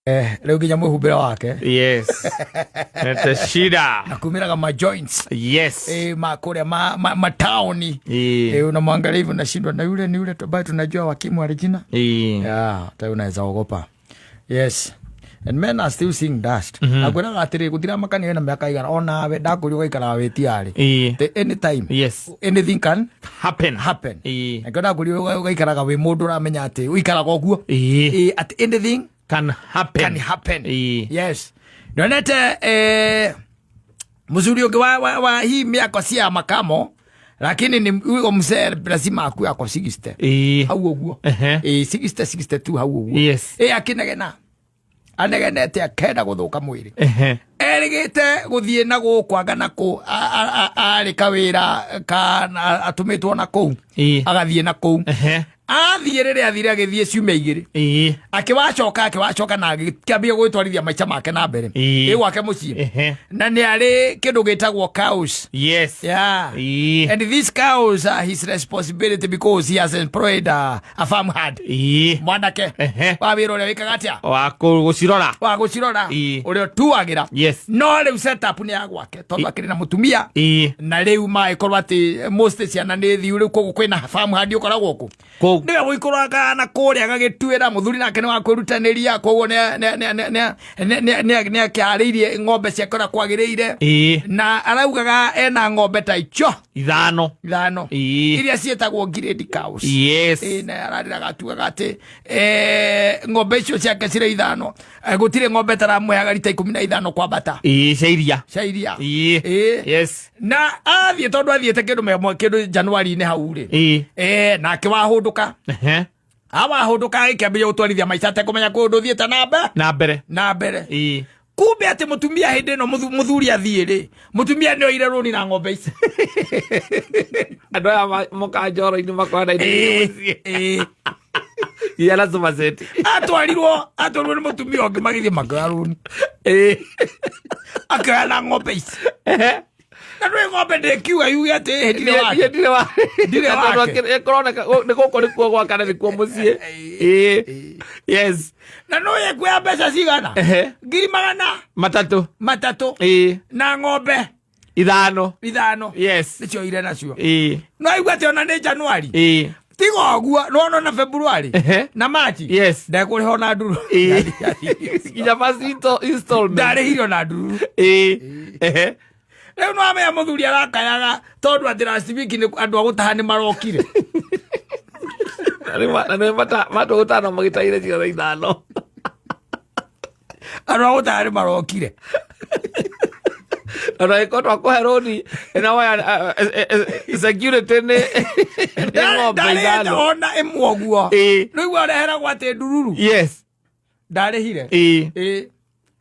Rĩu nginya mwĩhumbĩre wake. Yes, nete shida. Na kumĩraga ma joints. Ma kũrĩa ma mataoni. Unamwangalia hivi unashindwa na yule ni yule ambaye tunajua wakimu alijina. Yeah, hata unaweza ogopa. Yes. And men are still seeing dust. Na kwĩraga atĩrĩ gũtiramakania wĩna mĩaka igana onawe ndakũria ũgaikaraga wĩ tiarĩ. The anytime. Anything can happen. Happen. Na kĩo ndakũria ũgaikaraga wĩ mũndũ ũramenya atĩ ũikaraga ũguo. At anything can happen. Can happen. Yes. Ndonete mzuri ũngĩ wa hii mĩaka cia makamo lakini ni huyo mzee lazima akuwe ako 60. Hau ũguo. 60, 62 hau ũguo. Akinegena. Anegenete akenda gũthũka mwĩrĩ. Erĩgĩte gũthiĩ na gũkũ anga na kũ arĩ kawĩra ka atũmĩtwo na kũu. Agathiĩ na kũu. Athiĩ rĩrĩa athire agĩthiĩ ciumia igĩrĩ. Akĩwacoka na agĩkĩambia gwĩtwarithia maica make na mbere. Ĩ gwake mũciĩ. Na nĩ arĩ kĩndũ gĩtagwo cows. Yeah. And these cows are his responsibility because he has employed a farm hand. Mwanake. Wa wĩra ũrĩa wĩkaga atĩa? Wa gũcirora. Wa gũcirora. Ũrĩa ũtuagĩra. No rĩu setup nĩ ya gwake tondũ akĩrĩ na mũtumia. Na rĩu magĩkorwo atĩ most ciana nĩ thiu rĩu koguo kwĩna farm hand ũkoragwo kũ. Kũu. Nĩwe gũikũrũkaga na kũrĩa agagĩtuĩra mũthuri nake nĩ wa kwĩrutanĩria koguo nĩ akĩharĩirie ng'ombe ciake ũrĩa kwagĩrĩire. Na araugaga ena ng'ombe ta icio 5. 5. Iria ciĩtagwo grade cows. Na ararĩraga atuaga atĩ ng'ombe icio ciake cirĩ 5. Gũtirĩ ng'ombe taramũheaga rita 15 kwambata. Cia iria. Cia iria. Na athiĩ tondũ athiĩte kĩndũ memo, kĩndũ January-inĩ hau rĩ. Nake wahũndũka. Awahũndũka agĩkĩambĩrĩria gũtwarithia maica atekũmenya kwĩ ũndũ ũthiĩte na mbere. Na mbere. Na mbere. Kumbe atĩ mũtumia hĩndĩ ĩno mũthuri athiĩ rĩ, mũtumia nĩ oire rũni na ng'ombe ici. Andũ aya mokaga njoro-inĩ makoya na indo iria mũciĩ. Iria na superset. Atwarirwo nĩ mũtumia ũngĩ magĩthiĩ makĩoya rũni. Akĩoya na ng'ombe ici. Na ndũĩ ng'ombe ndĩkiuga yuge atĩ ĩhĩ, ndirĩ wake. Ndirĩ wa- Ndirĩ Tondũ wake. kũroneka nĩ gũkũ nĩkuo gwaka na nĩkuo mũciĩ. Yes. Na no ekuoya mbeca cigana? Ngiri magana 3. 3. Na ng'ombe 5. 5. Yes. Nĩcio ire nacio. No aigua atĩ ona nĩ January. Tiga ũguo, no ona na February. Na March. Yes. Ndekũrĩha ona nduru. Nginya first installment. Ndarĩhire ona nduru. Rĩu no amenya mũthuri arakayaga tondũ atĩ last week nĩ andũ a gũtaha nĩ marokire. Na nĩ na nĩ matũ gũtano magĩtahire ciothe 5. Andũ a gũtaha nĩ marokire. Ona ĩkorwo twakũhe rũni, ĩna waya, security nĩ ng'ombe Ndarĩhĩte 5. ona ĩmwe ũguo. Rĩu areheragwo atĩ ndururu. Yes. Ndarĩhire.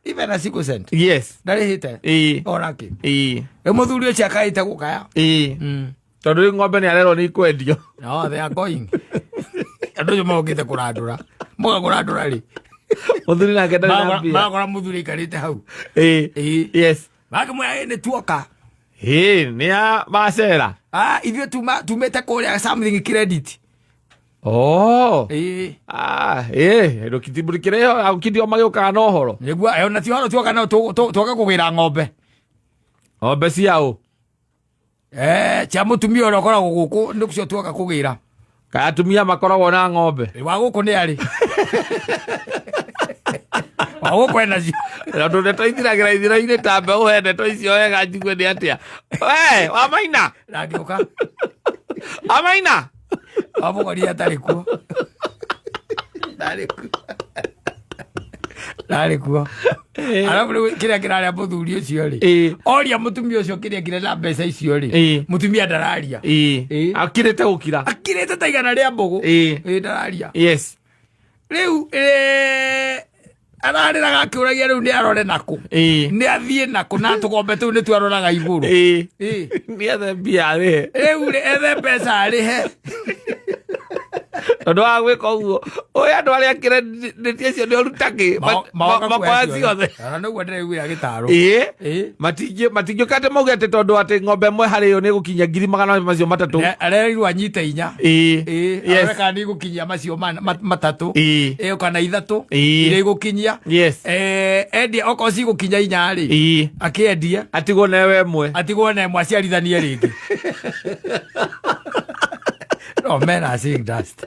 Even a single cent. Yes. Ndarĩhĩte. Ona kĩ. Rĩu mũthuri ũcio akaĩte gũkaya. Tondũ rĩu ng'ombe nĩ arerwo nĩ ikwendio. No, they are going. Andũ acio mokĩte kũrandũra. Moka kũrandũra rĩ. Mũthuri nake ndarĩ na mbia. Magakora mũthuri aikarĩte hau. Yes. Makĩmwĩra, nĩ tuoka. Nĩ ya macera. Ithuĩ tumĩte kũrĩa something credit. Oh. Ndũkĩrĩho, akindio magĩũkaga na ũhoro. Nĩguo, ona ti ũhoro tuoka nao, tuoka kũgĩra ng'ombe. Ng'ombe cia ũ? Cia mũtumia ũrĩa ũkoragwo gũkũ, nĩcio tuoka kũgĩra. Kaĩ atumia makoragwo na ng'ombe? Wa gũkũ nĩ arĩ. Wa gũkũ ena cio. Tondũ ndeto ithiragĩra ithira-inĩ ta mbeũ, he ndeto icio wega njigue nĩ atĩa. We, wa Maina? Ndangĩũka. Wa Maina? Wa mũgori atarĩ kuo. Ndarĩ kuo. Ndarĩ kuo. Arabu rĩu kĩrĩa kĩrarĩa mũthuri ũcio rĩ, oria mũtumia ũcio kĩrĩa kĩrĩa na mbeca icio rĩ, mũtumia ndararia. Akirĩte gũkira. Akirĩte ta igana rĩa mbũgũ. Ndararia. Yes. Rĩu, ararĩraga akĩũragia rĩu nĩ arore nakũ. Nĩ athiĩ nakũ na tũgombe tũu nĩ twaroraga igũrũ. Nĩ ethe mbia arĩhe. Rĩu rĩ, ethe mbeca arĩhe. Tondũ wa gwĩka ũguo, ũyũ andũ arĩa akĩrendĩtie acio nĩ ũrutagĩ Magoka makoya kuoya ciothe. Ona nĩguo ndĩraiguĩra gĩtaro. Ĩĩ. Ĩĩ. Matingĩũka atĩ mauge atĩ tondũ atĩ ng'ombe ĩmwe harĩ ĩyo nĩ ĩgũkinyia ngiri magana macio matatũ. Arerirwo anyite inya. Ĩĩ. Ĩĩ. Yes. Arore kana nĩ igũkinyia macio matatũ. Ĩĩ. Ĩĩ, kana ithatũ. Ĩĩ. Iria igũkinyia. Yes. Endia okorwo cigũkinya inya rĩ. Ĩĩ. Akĩendie. Atigwo newe ĩmwe. Atigwo na ĩmwe aciarithanie rĩngĩ. No, men are seeing dust.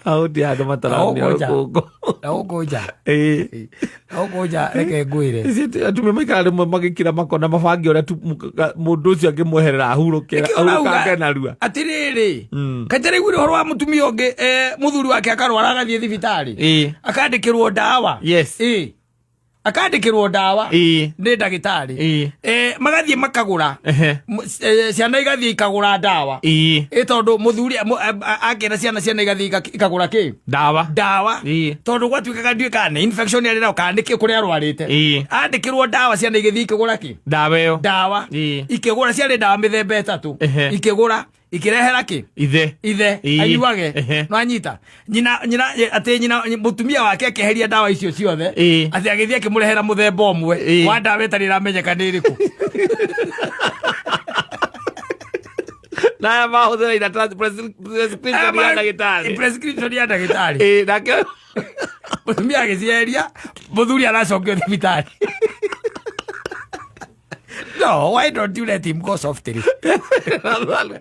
Ahuti andũ mataramia Ũkũnja. rũkũngũ. Na gũkũ nja. Ĩĩ. Na gũkũ nja reke ngwĩre. Ici atumia maikara rĩmwe magĩkira makona mabange ũrĩa mũndũ ũcio angĩmweherera ahurũke Nĩkĩo ũrauga ahurũkange narua. Atĩrĩrĩ. Kaĩ ũraiguire ũhoro wa mũtumia ũngĩ, mũthuri wake akarwara agathiĩ thibitarĩ. Ĩĩ. Akandĩkĩrwo ndawa. Yes. Ĩĩ. Akandĩkĩrwo ndawa. Ĩĩ. Nĩ ndagĩtarĩ. Ĩĩ. Magathiĩ makagũra. Ehe. Ciana igathiĩ ikagũra ndawa. Ĩĩ. Ĩ tondũ mũthuri, akĩra ciana, ciana igathiĩ ikagũra kĩ? Ndawa. Ndawa. Ĩĩ. Tondũ gwatuĩkaga ndiũĩ kana nĩ infection yarĩ nayo kana nĩkĩ kũrĩa arwarĩte. Ĩĩ. Andĩkĩrwo ndawa, ciana igĩthiĩ ikĩgũra kĩ? Ndawa ĩyo. Ndawa. Ĩĩ. Ikĩgũra, ciarĩ ndawa mĩthemba ĩtatũ. Ehe. Ikĩgũra, ikĩrehera kĩ? Ithe. Ithe. Ĩĩ. Anyuage. Ehe. No anyita. Nyina, atĩ nyina, mũtumia wake akĩeheria ndawa icio ciothe. Ĩĩ. Atĩ agĩthiĩ akĩmũrehera mũthemba ũmwe Ĩĩ. wa ndawa ĩtarĩ ĩramenyeka nĩ ĩrĩkũ. Na aya mahũthĩra iratathi prescription ya ndagĩtarĩ. Prescription ya ndagĩtarĩ. Ĩĩ, nake Mũtumia agĩcieheria, mũthuri aracokio thibitarĩ. No, why don't you let him go softly?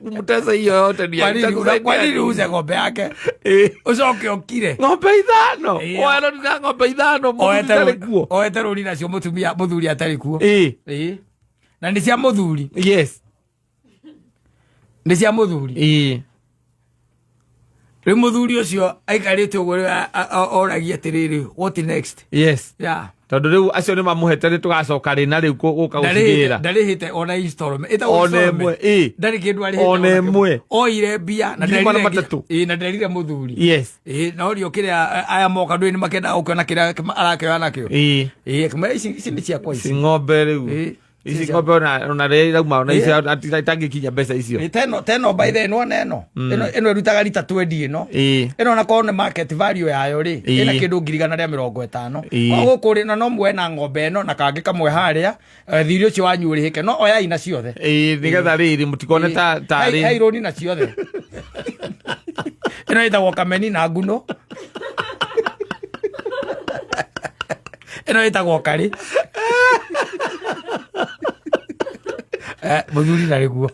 Kumtesa hiyo yote ni Kwa nini itakusaidia kwa nini nini? uuze ng'ombe yake? Ĩĩ. Ũcoke ũkire. Ng'ombe ithano. Ĩĩ. Oya na ng'ombe ithano mũthuri ndarĩ kuo. Oete rũni nacio mũtumia mũthuri atarĩ kuo. Ĩĩ. Ĩĩ. Na nĩ cia mũthuri. Yes. Nĩ cia mũthuri. Ĩĩ. Rĩu mũthuri ũcio aikarĩte ũguo rĩu oragia atĩrĩrĩ, what next? Yes. Yeah. Tondũ rĩu acio nĩ mamũhete nĩ tũgacoka rĩ na rĩu gũka gũcigĩra. Ndarĩhĩte ona installment. Ĩtagwo Ona installment. ĩmwe, ĩĩ. Ndarĩ kĩndũ arĩhĩte Ona ona kĩmwe. ĩmwe. Oire mbia na Ngiri magana nderire matatũ. ĩĩ, na nderire mũthuri. Yes. Ĩĩ, na ũrio kĩrĩa aya moka ndũĩ nĩ makendaga gũkĩona kĩrĩa arakĩoya nakĩo. Ĩĩ. Ĩĩ, akĩmwĩra ici nĩ ciakwa Ici ici. ng'ombe rĩu. Ĩĩ. Ici ng'ombe ona rĩrĩa irauma ona ici itangĩkinya mbeca icio. Ĩĩ, teno by the nĩwona ĩno. Ĩno ĩrutaga rita 20 ĩno. Ĩĩ. Ĩno ona korwo nĩ market value yayo rĩ, Ĩĩ. ĩna kĩndũ ngiri igana rĩa mĩrongo ĩtano. Ĩĩ. Koguo gũkũ rĩ, na no muoe na ng'ombe ĩno na kangĩ kamwe harĩa, thirĩ ũcio wanyu ũrĩhĩke, no oyai na ciothe. Ĩĩ, nĩgetha rĩrĩ mũtikone ta tarĩ. Hai rũni na ciothe. Ĩno ĩtagwo kameni na nguno. Ĩno ĩtagwo karĩ. Mũthuri ndarĩ kuo.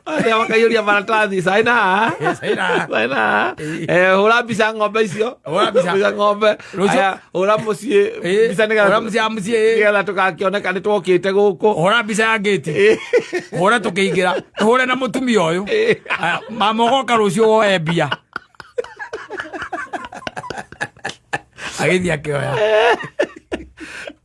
Arĩa makaiyũria maratathi caina haha. Caina. Caina haha. Hũra mbica ng'ombe icio. Hũra mbica. Mbica ng'ombe. Rũciũ- Aya, hũra mũciĩ Ĩĩ, mbica nĩgetha hũra mbica ya mũciĩ, ĩĩ. nĩgetha tũgakĩoneka nĩ twokĩte gũkũ. Hũra mbica ya ngĩti. Hũra tũkĩingĩra. Tũhũre na mũtumia ũyũ. Aya, mama ũgoka rũciũ woe mbia. Agĩthiĩ akĩoya.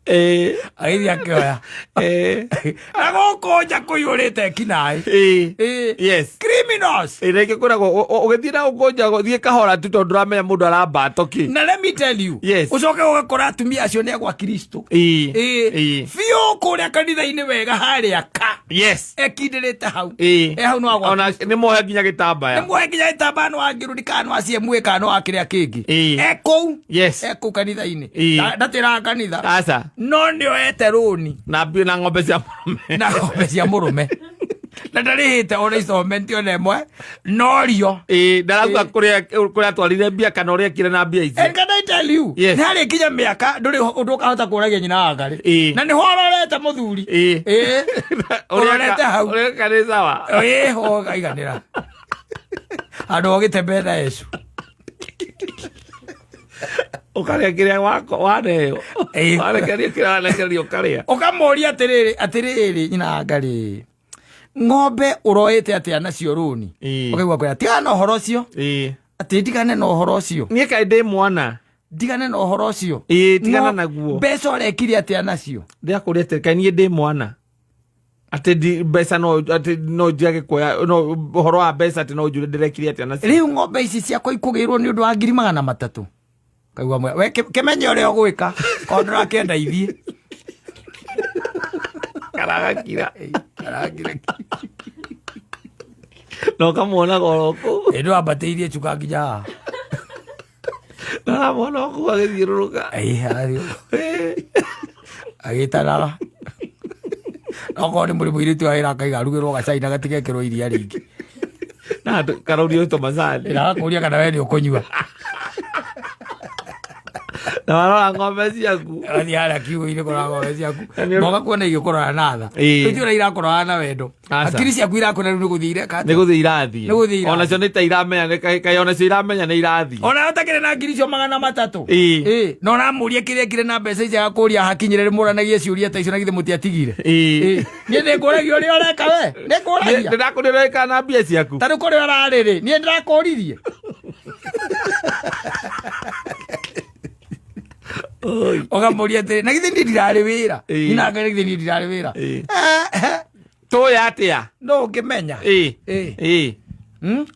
Ĩĩ. Agĩthiĩ akĩoya. Ĩĩ. Na gũkũ nja kũiyũrĩte ekinaĩ. Ĩĩ. Ĩĩ. Yes. Criminals. Ĩĩ, rĩngĩ kwĩragwo ũgĩthiĩ na gũkũ nja thiĩ kahora tu tondũ ndũramenya mũndũ arambato kĩ. Na let me tell you. Yes. Ũcoke ũgakora atumia acio nĩ agwa Kristo. Ĩĩ. Ĩĩ. Ĩĩ. Biũ kũrĩa kanitha-inĩ wega harĩa ka. Yes. Ekindĩrĩte hau. Ĩĩ. E hau no agwa. Ona nĩ mohe nginya gĩtambaya. Nĩ muohe nginya gĩtambaya no angĩrũri kana no aciemue kana no akĩrĩa kĩngĩ. Ĩĩ. E kũu. Yes. E kũu kanitha-inĩ. Ĩĩ. Ndatĩraga kanitha. Aca. No nĩ oete rũni. Na mbia na ng'ombe cia mũrũme. Na ng'ombe cia mũrũme. Na ndarĩhĩte ona installment ona ĩmwe. Norio. Ĩĩ, ndarauga kũrĩa atwarire mbia kana ũrĩa ekire na mbia icio. And can I tell you? Yes. Nĩ harĩ kinya mĩaka ndũrĩ ũndũ ũkahota kũragia nyina wa ngarĩ. Ĩĩ. Na nĩho ũrorete mũthuri. Ĩĩ. Ĩĩ. Ũrorete hau. Ũrĩa eka nĩ sawa. Ĩĩ, ho ũkaiganĩra. Andũ ogĩtembea na Yesu. Ũkarĩa kĩrĩa waneo. Ĩĩ. Warekerio kĩrĩa warekerio ũkarĩa. Ũkamũria atĩrĩrĩ, atĩrĩrĩ nyina wa ngarĩ. Ng'ombe ũroete atĩa nacio rũni? Ĩĩ. Ũkaigua kwĩra tigana na ũhoro ũcio. Ĩĩ. Atĩ ndigane na ũhoro ũcio. Niĩ kaĩ ndĩ mwana. Ndigane na ũhoro ũcio. Ĩĩ, tigana naguo. Mbeca ũrekire atĩa nacio? Ndĩrakũria atĩrĩ, kaĩ niĩ ndĩ mwana? Atĩ mbeca no, atĩ no njage kuoya, no, ũhoro wa mbeca atĩ no njũre ndĩrekire atĩa nacio. Rĩu ng'ombe ici ciakwa ikũgĩrwo nĩ ũndũ wa ngiri magana matatũ. Kaigua mwe, we kĩmenye ũrĩa ũgwĩka, korwo ndũrakĩenda ithiĩ. Karagakira. Karagakira. Na ũkamuonaga oro kũu. Ĩ ndwambatĩirie cuka nginya haha. Na ũramwona o kũu agĩthiũrũrũka. Ĩ, agĩtanaga okorwo nĩ mũrĩ mũirĩtu wa wĩra akaiga arugĩrwo gacai na gatigekĩrwo iria rĩingĩ. Na karaurio tũmacani. Na agakũria kana we nĩ ũkũnyua. Na warora ng'ombe ciaku. Agathiĩ harĩa kiugũ-inĩ kũrora ng'ombe ciaku. Na nĩ- Na ũgakuona igĩkũrora na tha. Ĩĩ. Rĩu ti ũrĩa irakũrora na wendo. Aca. Hakiri ciaku irakũra rĩu nĩ gũthiĩ ireka Nĩ atĩa? gũthiĩ irathiĩ. Nĩ gũthiĩ irathiĩ. Onacio nĩ ta iramenya kaĩ onacio iramenya nĩ irathiĩ. Ona ũtakĩrĩ na ngiri icio 300. Ĩĩ. Ĩĩ. Na ũramũria kĩrĩa ekire na mbeca icio agakũria hakinyĩre rĩmũranagie ciũria ta icio na githĩ mũtiatigire. Ĩĩ. Ĩĩ. Niĩ nĩngũragia ũrĩa ũreka we. Nĩngũragia. Ndĩrakũria ũreka na mbia ciaku. Ta rĩu kũrĩa ũrarĩ rĩ, niĩ ndĩrakũririe. Oi. Ũkamũria atĩrĩ, na githĩ niĩ ndirarĩ wĩra. Ĩĩ. Nina ngai githĩ niĩ ndirarĩ wĩra. Ĩĩ. Eh, eh, Tũĩ atĩa? No ũngĩmenya. Ĩĩ. Ĩĩ. Ĩĩ.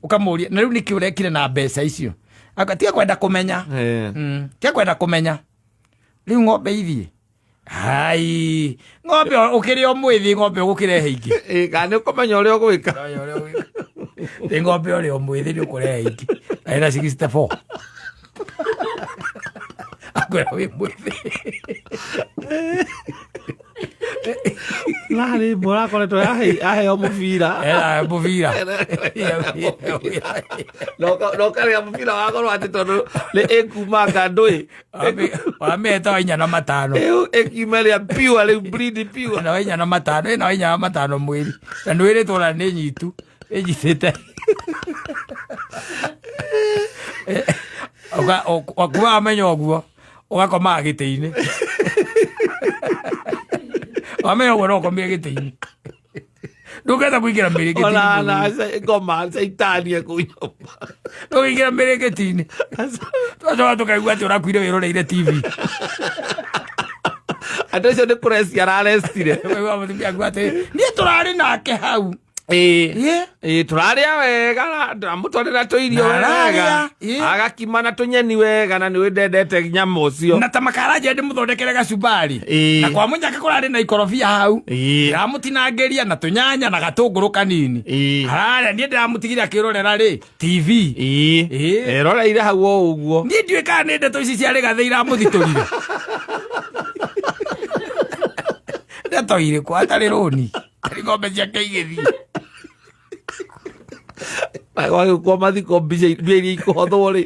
Ũkamũria, na rĩu nĩkĩ ũrekire na mbeca icio? Aka tiga kwenda kũmenya. Ĩĩ. Tiga kwenda kũmenya. Rĩu ng'ombe ithiĩ. Hai, ng'ombe ũkĩrĩ o mwĩthĩ ng'ombe ũgũkĩrehe ingĩ. Ĩĩ, kana nĩ ũkũmenya ũrĩa ũgwĩka. Nĩ ng'ombe ũrĩ o mwĩthĩ nĩ ũkũrehe ingĩ. Na ĩna 64. Akwĩra wĩ mwĩthĩ. Narĩ mbwa akoretwo aheo mũbira. Ena mũbira. Na ũkarĩa mũbira wa goro atĩ tondũ nĩ ĩkumanga ndũĩ. Wamĩhete wa 4 na 5. Ĩkiuma ĩrĩa pure rĩu breed pure. Na wa 4 na 5, ĩna wa 4 na 5 mwĩrĩ. Na nĩ wĩrĩtwo ona nĩ nyitu. Ĩnyitĩte. Kuma wamenya ũguo ũgakomaga gĩtĩ-inĩ. Wamenya ũguo no ũkomire gĩtĩ-inĩ. Ndũngĩhota kũingĩra mĩrĩngĩti-inĩ. Ona na ngoma caitani kũu nyũmba. Ndũngĩingĩra mĩrĩngĩti-inĩ. Twacoka tũkaigua atĩ ũrakuire wĩroreire TV. Andũ acio nĩ kũreci ararecire. Ũkaigua mũtumia akiuga atĩ niĩ tũrarĩ nake hau. Ĩĩ. Ĩĩ. Ĩĩ tũrarĩa wega na ndamũtwarĩra tũirio Na wega. ararĩa, ĩĩ. Agakima na tũnyeni wega na nĩwe ndendete nyama ũcio. Na ta makaranja ndĩmũthondekere gacumbari. Ĩĩ. Na kwa mũnyaka kũrarĩ na ikorobia hau. Ĩĩ. Ndĩramũtinangĩria na tũnyanya na gatũngũrũ kanini. Ĩĩ. Hararĩa niĩ ndĩramũtigire akĩrorera rĩ TV. Ĩĩ. Ĩĩ. Eroreire hau o ũguo. Niĩ ndiũĩ kana nĩ ndeto ici cia rĩgathĩ iramũthitũrire. Ndeto irĩkũ atarĩ rũni. Tarĩ ng'ombe ciake igĩthiĩ. Gwagĩũkwo mathiko mbica mbia iria ikũhothwo rĩ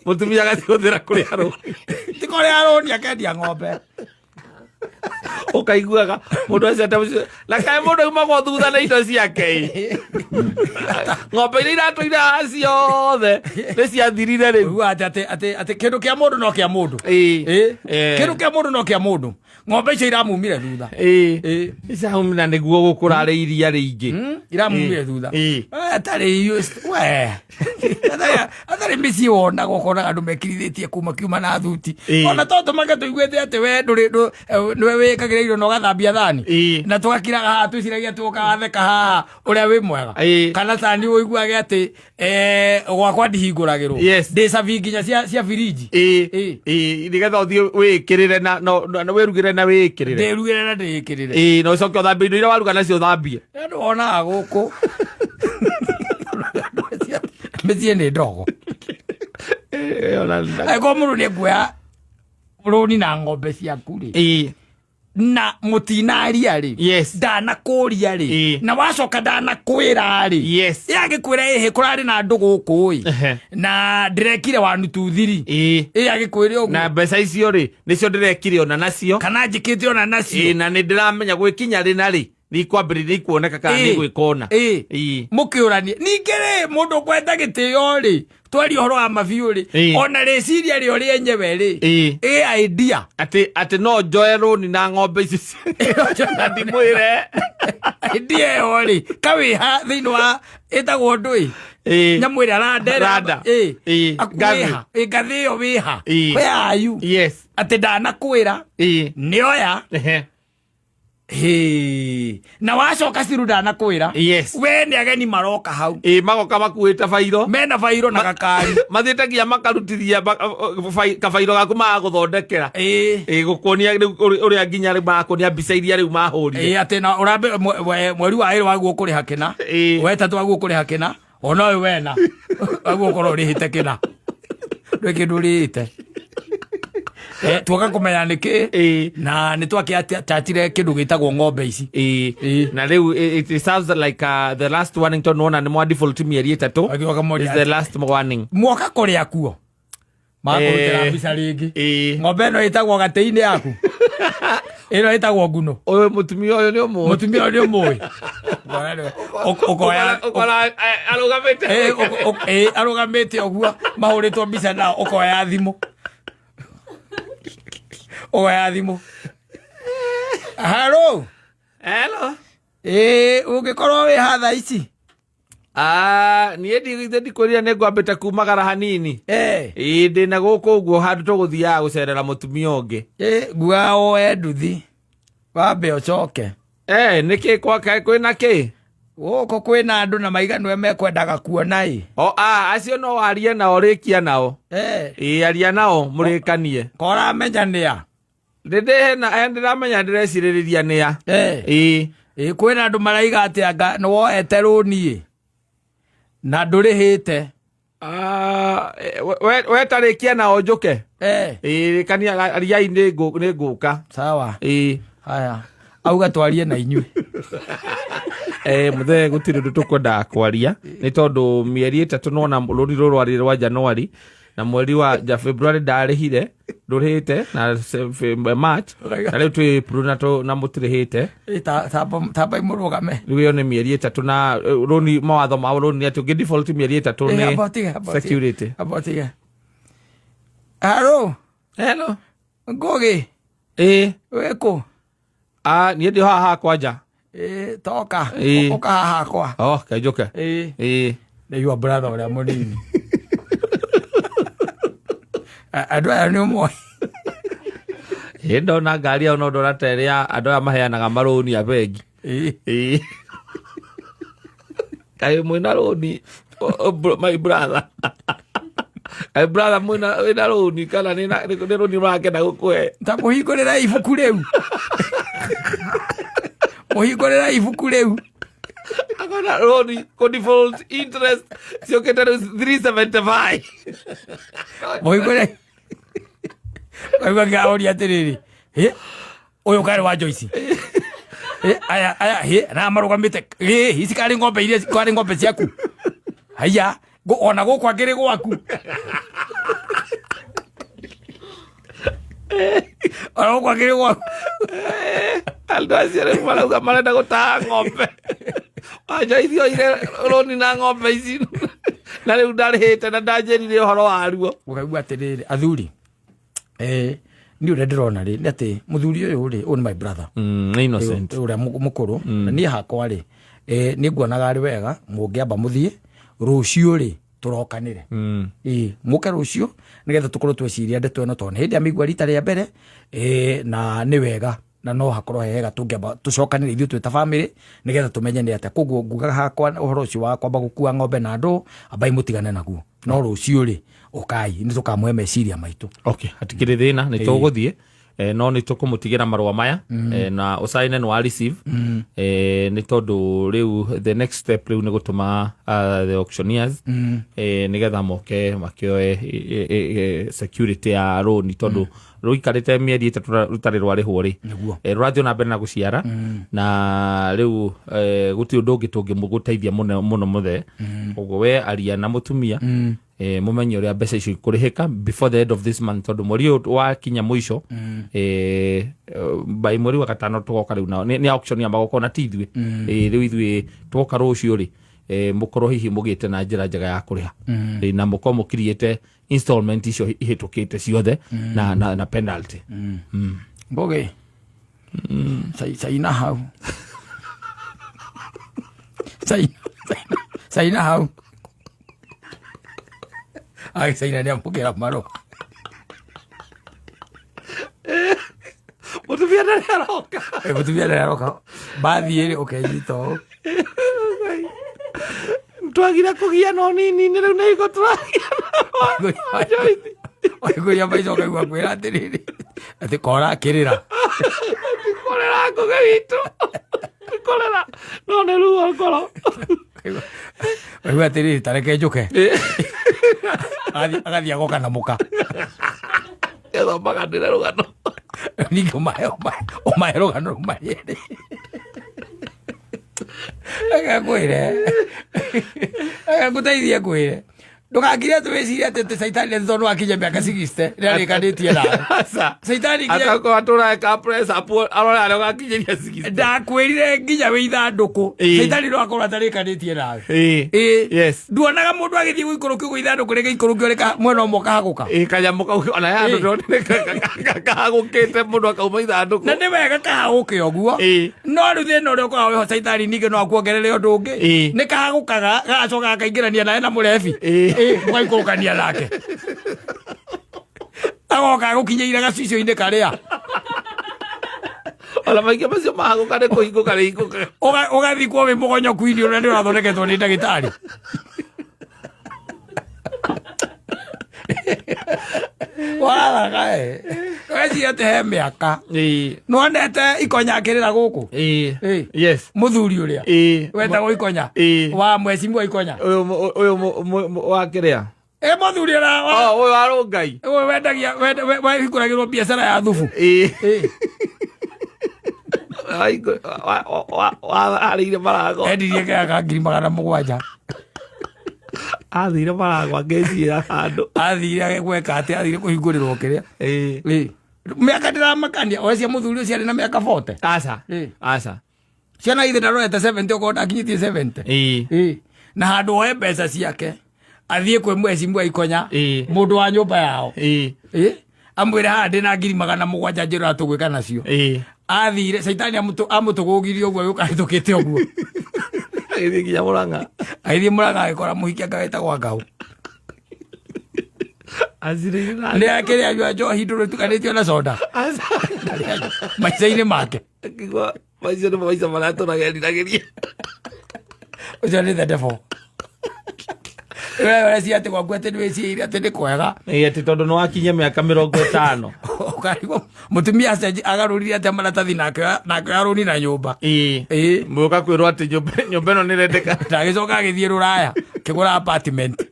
mũtumia agacihũthĩra kũrĩa rũni. Ti kũrĩa rũni akendia ng'ombe. Ũkaiguaga mũndũ acio atamũcio na kaĩ mũndũ aumagwo thutha na indo ciake ĩ. Ng'ombe iria iratũire haha ciothe nĩ ciathirire rĩu. Ũiguaga atĩ atĩ atĩ kĩndũ kĩa mũndũ no kĩa mũndũ. Ĩĩ. Ĩĩ. Ĩĩ. Kĩndũ kĩa mũndũ no kĩa mũndũ. Ng'ombe icio iramumire thutha. Ĩĩ. Ĩĩ. Icaumira nĩguo gũkũrarĩ iria rĩingĩ. Iramumire thutha. Ĩĩ. Atarĩ we. Atarĩ mĩciĩ wonaga ũkonaga andũ mekirithĩtie kuma kiuma na thuti. Ĩĩ. Ona to tũmake tũiguĩte atĩ we ndũrĩ nĩwe wĩkagĩra irio na ũgathambia thani. Ĩĩ. Na tũgakiraga haha twĩciragia tũkatheka haha ũrĩa wĩ mwega. Ĩĩ. Kana tani ũiguage atĩ gwakwa ndihingũragĩrwo. Yes. Ndĩ cabi nginya cia firiji. Ĩĩ. Ĩĩ. Ĩĩ nĩgetha ũthiĩ wĩĩkĩrĩre na na wĩrugĩre na wĩĩkĩrĩre. Ndĩrugĩre na ndĩĩkĩrĩre. Ĩĩ na ũcoke ũthambie indo iria waruga nacio ũthambie. Andũ wonaga gũkũ. Mĩciĩ nĩ ndogo. Ĩĩ, ona Angĩkorwo mũndũ nĩ ekuoya rũni na ng'ombe ciaku rĩ Ĩĩ. na mũtinaria rĩ Yes. ndanakũria rĩ Ĩĩ. na wacoka ndanakwĩra rĩ Yes. ĩ agĩkwĩra ĩhĩ kũrarĩ na andũ gũkũ ĩ Ehe. na ndĩrekire 1 2 3 Ĩĩ. ĩ agĩkwĩre ũguo Na mbeca icio rĩ nĩcio ndĩrekire ona nacio. kana njĩkĩte ona nacio Ĩĩ na nĩ ndĩramenya gwĩkinya rĩ na rĩ nĩ ikwambĩrĩria nĩ ikuoneka kana nĩ Ĩĩ. gwĩka ũna. Ĩĩ. Ĩĩ. Mũkĩũranie ningĩ rĩ mũndũ ũkwenda gĩtĩo rĩ twaria ũhoro wa mabiũ rĩ Ĩĩ. ona rĩciria rĩo rĩenyewe rĩ Ĩĩ. ĩ idea Atĩ no njoe rũni na ng'ombe ici na ndimwĩre. Idea ĩyo rĩ kawĩha thĩinĩ wa ĩtagwo ndũĩ Ĩĩ. nyamũ ĩrĩa randa ĩrĩa- Randa. Ĩĩ. Ĩĩ. Aku Ngathĩ. wĩha Ĩĩ, ngathĩ ĩyo wĩha Ĩĩ. where are you Yes. atĩ ndanakwĩra Ĩĩ. nĩoya Ehe. Hĩ. Na wacoka ciru ndanakwĩra. Yes. We nĩ ageni maroka hau. Ĩ magoka makuĩte bairo. Mena bairo na gakari. Mathiĩte nginya makarutithia kabairo gaku magagũthondekera. Ĩ. Ĩ gũkuonia rĩu ũrĩa nginya rĩu marakuonia mbica iria rĩu mahũrire. Ĩ atĩ na ũrambe mweri wa ĩrĩ waguo kũrĩha kĩna. Ĩ. Wetatũ waguo kũrĩha kĩna. Ona ũyũ wena. Waguo ũkorwo ũrĩhĩte kĩna. Ndwĩ kĩndũ ũrĩhĩte. Tuoka kũmenya nĩkĩ. Ĩ. Na nĩ twakĩatachire kĩndũ gĩtagwo ng'ombe ici. Ĩ. Ĩ. Na rĩu it sounds like the last warning tondũ nĩwona nĩ mwa default mĩeri ĩtatũ. Agĩũka moria Is the last warning. Mwoka kũrĩa kuo. Makũrutĩra mbica rĩngĩ. Ĩ. Ng'ombe ĩno ĩtagwo gatĩ-inĩ yaku. Ĩno ĩtagwo nguno. Ũyũ mũtumia ũyũ nĩ ũmũĩ. Mũtumia ũyũ nĩ ũmũĩ. Ũkoya Ũkora arũgamĩte. Arũgamĩte ũguo mahũrĩtwo mbica nao ũkoya thimũ. Ũkoya thimũ. Hello. Hello. Ũngĩkorwo wĩ ha thaa ici? Niĩ ndikwĩrire nĩ ngwambĩte kumagara hanini. Ĩ ndĩna gũkũ ũguo handũ tũgũthiaga gũcerera mũtumia ũngĩ. Nguaga woe nduthi wambe ũcoke. Nĩkĩ gwaka kwĩna kĩ? Gũkũ kwĩna andũ na maiganwe mekwendaga kuona ĩ. O, acio no warie nao rĩkia nao. Ĩ aria nao mũrĩkanie. Koramenya nĩa? Ndĩramenya ndĩrecirĩrĩria nĩa. Ĩ. Ĩ kwĩna andũ maraiga atĩ anga nĩ woete rũni ĩ. Na ndũrĩhĩte. We tarĩkia nao njũke. Ĩ rĩkania ariai nĩ ngũka. Sawa. Ĩ. Haya. Auga twarie na inyuĩ. Mũthee gũtirĩ ũndũ tũkwendaga kwaria nĩ tondũ mĩeri ĩtatũ nona rũni rũrũ rwarĩ rwa January na mweri wa ja February ndarĩhire ndũrĩhĩte na March na rĩu twĩ April na mũtirĩhĩte. Tamba imũrũgame. Rĩu ĩyo nĩ mĩeri ĩtatũ na rũni mawatho ma rũni atĩ ũngĩ default mĩeri ĩtatũ nĩ security. Amba ũtige. Hello. Hello. Ngũgĩ. Ĩ. Wĩkũ? Niĩ ndĩ haha hakwa nja. Toka. Ũka haha hakwa. Oh, kenjũke. Ĩ. Nĩ your brother ũrĩa mũnini. Andũ aya nĩ ũmoĩ. Ĩ ndona ngari ĩyo no ndona ta ĩrĩa andũ aya maheanaga marũni a bengi. Ĩ. Kaĩ mwĩna rũni, my brother. Kaĩ brother mwĩna rũni kana nĩ rũni mũrakenda gũkũhe? Ta mũhingũrĩra ibuku rĩu. Mũhingũrĩra ibuku rĩu. Akona rũni kũ default interest ciũkĩte rĩu 375. Mũhingũrĩra. Kaigua ngĩaũria atĩrĩrĩ, hĩ, ũyũ karĩ wa Joyce. Aya, aya, hĩ, na marũgamĩte, hĩ, ici karĩ ng'ombe iria, karĩ ng'ombe ciaku. Haiya, ona gũkũ angĩrĩ gwaku. Ona gũkũ angĩrĩ gwaku. Andũ acio rĩu marauga marenda gũtaha ng'ombe. Wa Joyce oire rũni na ng'ombe ici. Na rĩu ndarĩhĩte na ndanjĩrire ũhoro waruo. Ũkaigua atĩrĩrĩ, athuri. Niĩ ũrĩa ndĩrona rĩ, nĩ atĩ mũthuri ũyũ rĩ, ũyũ nĩ my brother. Innocent. Ũrĩa mũkũrũ. Na niĩ hakwa rĩ, nĩ nguonaga arĩ wega, mũngĩamba mũthiĩ, rũciũ rĩ, tũrokanĩre. Mũke rũciũ, nĩgetha tũkorwo tweciria ndeto ĩno, tondũ nĩ hĩndĩ amĩigua rita rĩa mbere, na nĩ wega, na no hakorwo he hega tũngĩamba tũcokanĩre ithuĩ twĩ ta family, nĩgetha tũmenye nĩ atĩa. Koguo ngugaga hakwa ũhoro ũcio wa kwamba gũkua ng'ombe na andũ, ambai mũtigane naguo. No rũciũ rĩ, ũkai, nĩ tũkamũhe meciria maitũ. Okay, hatikĩrĩ thĩna, nĩ tũgũthiĩ. No nĩ tũkũmũtigĩra marũa maya, na ũcaine nĩ wa receive. Nĩ tondũ rĩu the next step rĩu nĩ gũtũma, the auctioneers, nĩgetha moke makĩoe, security ya rũni, tondũ rũikarĩte mĩeri ĩtatũ rũtarĩ rwarĩhwo rĩ. Rũrathiĩ na mbere na gũciara, na rĩu, gũtirĩ ũndũ ũngĩ tũngĩmũgũteithia mũno, mũno mũthee. Koguo we aria na mũtumia, mũmenye ũrĩa mbeca icio ikũrĩhĩka before the end of this month, tondũ mweri ũyũ wakinya mũico, by mweri wa gatano tũgoka rĩu nao, nĩ auction ya magoka ona ti ithuĩ. Rĩu ithuĩ twoka rũciũ rĩ, mũkorwo hihi mũgĩte na njĩra njega ya kũrĩha. Na mũkorwo mũkiriĩte installment icio ihĩtũkĩte ciothe na penalty. Ngũgĩ. Saina hau. Saina hau. Ai, saina nĩ amũkĩra marũa. Mũtumia Mũtumia ndarĩ aroka. Mũtumia ndarĩ aroka, bathiĩ rĩ, ũkenyita ũũ. Twagire kũgia no nini nĩ rĩu nĩ hingo tũragia. Joyce. Waiguria maica ũkaigua kwĩra atĩrĩrĩ, atĩ kora kĩrĩra. Kũrera ngũgĩ witũ. Kũrera no nĩ ruo ngoro. Waigua atĩrĩrĩ, tareke njũke. Agathiĩ agoka na mũka. Gethomaga ndĩre rũgano. Ningĩ ũmahe rũgano rũmarĩere. Reke ngwĩre, reke ngũteithie ngwĩre, ndũgakire atĩ wĩcirie atĩ caitani atĩ tondũ wakinya mĩaka 60 nĩarĩkanĩtie nawe. Aca. Caitani nginya Atakorwo atũrae ka press up arore harĩa ũgakinyĩria 60. Ndakwĩrire nginya wĩ ithandũkũ, caitani no akorwo atarĩkanĩtie nawe. Ĩĩ. Yes. Nduonaga mũndũ agĩthiĩ gũikũrũkio gwĩ ithandũkũ rĩgĩikũrũkio rĩka mwena ũmwe ũkahagũka? Ĩĩ, kanyamũ kau ona ya andũ ndonire kahagũkĩte mũndũ akauma ithandũkũ. Na nĩ wega kahagũke ũguo. No rĩu thĩna ũrĩa ũkoragwo wĩho, caitani ningĩ no akuongerere ũndũ ũngĩ. Nĩ kahagũkaga gagacoka gakaingĩrania nawe na mũrebi. Ĩĩ, mũgaikũrũkania nake, agoka agũkinyĩire gacicio-inĩ karĩa. Ona maingĩ macio mahagũka nĩ kũhingũka rĩhingũka. Ũgathikwo wĩ mũgonyoku-inĩ ũrĩa nĩ ũrathondeketwo nĩ ndagĩtarĩ. Waraga ĩ, weciria atĩ he mĩaka. Nĩwonete ikonya akĩrĩra gũkũ? Ĩĩ. Ĩĩ. Yes. Mũthuri ũrĩa wetagwo ikonya, wa mwecimu wa ikonya. Ũyũ ũyũ wa kĩrĩa? Ĩ, mũthuri ũrĩa Oh, ũyũ wa rũngai. Ũyũ wendagia wahingũragĩrwo biacara ya thubu. Ĩĩ. Warĩire marago. Endirie kĩga ka 700,000. Athire marago angĩciĩra handũ. Athire gweka atĩ athire kũhingũrĩrwo kĩrĩa. Ĩĩ. Ĩ. Mĩaka ndĩramakania ocia mũthuri ũcio arĩ na mĩaka 40. Aca. Ĩĩ. Aca. Ciana ithe ndarorete 70, okorwo ndakinyĩtie 70. Ĩĩ. Ĩ. Na handũ oe mbeca ciake athiĩ kwĩ mwecimu wa ikonya, Ĩĩ. mũndũ wa nyũmba yao. Ĩĩ. Ĩ. Amwĩre haha ndĩna 700,000 njĩra tũgwĩka nacio. Athire caitani amũtũgũgirie ũguo agĩũka ahĩtũkĩte ũguo. Agĩthiĩ nginya Mũrang'a. Agĩthiĩ Mũrang'a agĩkora mũhiki anga wetagwo Ngau. Acirĩire na Nĩ akĩrĩ anyua njohi ndũrũ ĩtukanĩtio na soda. Aca. Ndarĩ anyua maica-inĩ make. Akigua macio nĩ maica marĩa tũrageriragĩria. Ũcio nĩ the devil. We ũreciria atĩ gwaku atĩ nĩwĩcirie atĩ nĩ kwega. Ĩĩ, atĩ tondũ nĩ wakinyia mĩaka 50. Ũkarigwo mũtumia agarũrire atĩa maratathi nake arũni na nyũmba. Ĩĩ. Ĩĩ. Mũka kwĩrwo atĩ nyũmba ĩno nĩ ĩrendeka. Na agĩcoka agĩthiĩ rũraya kĩgũra apartment.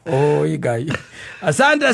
Oi Ngai, asante sana.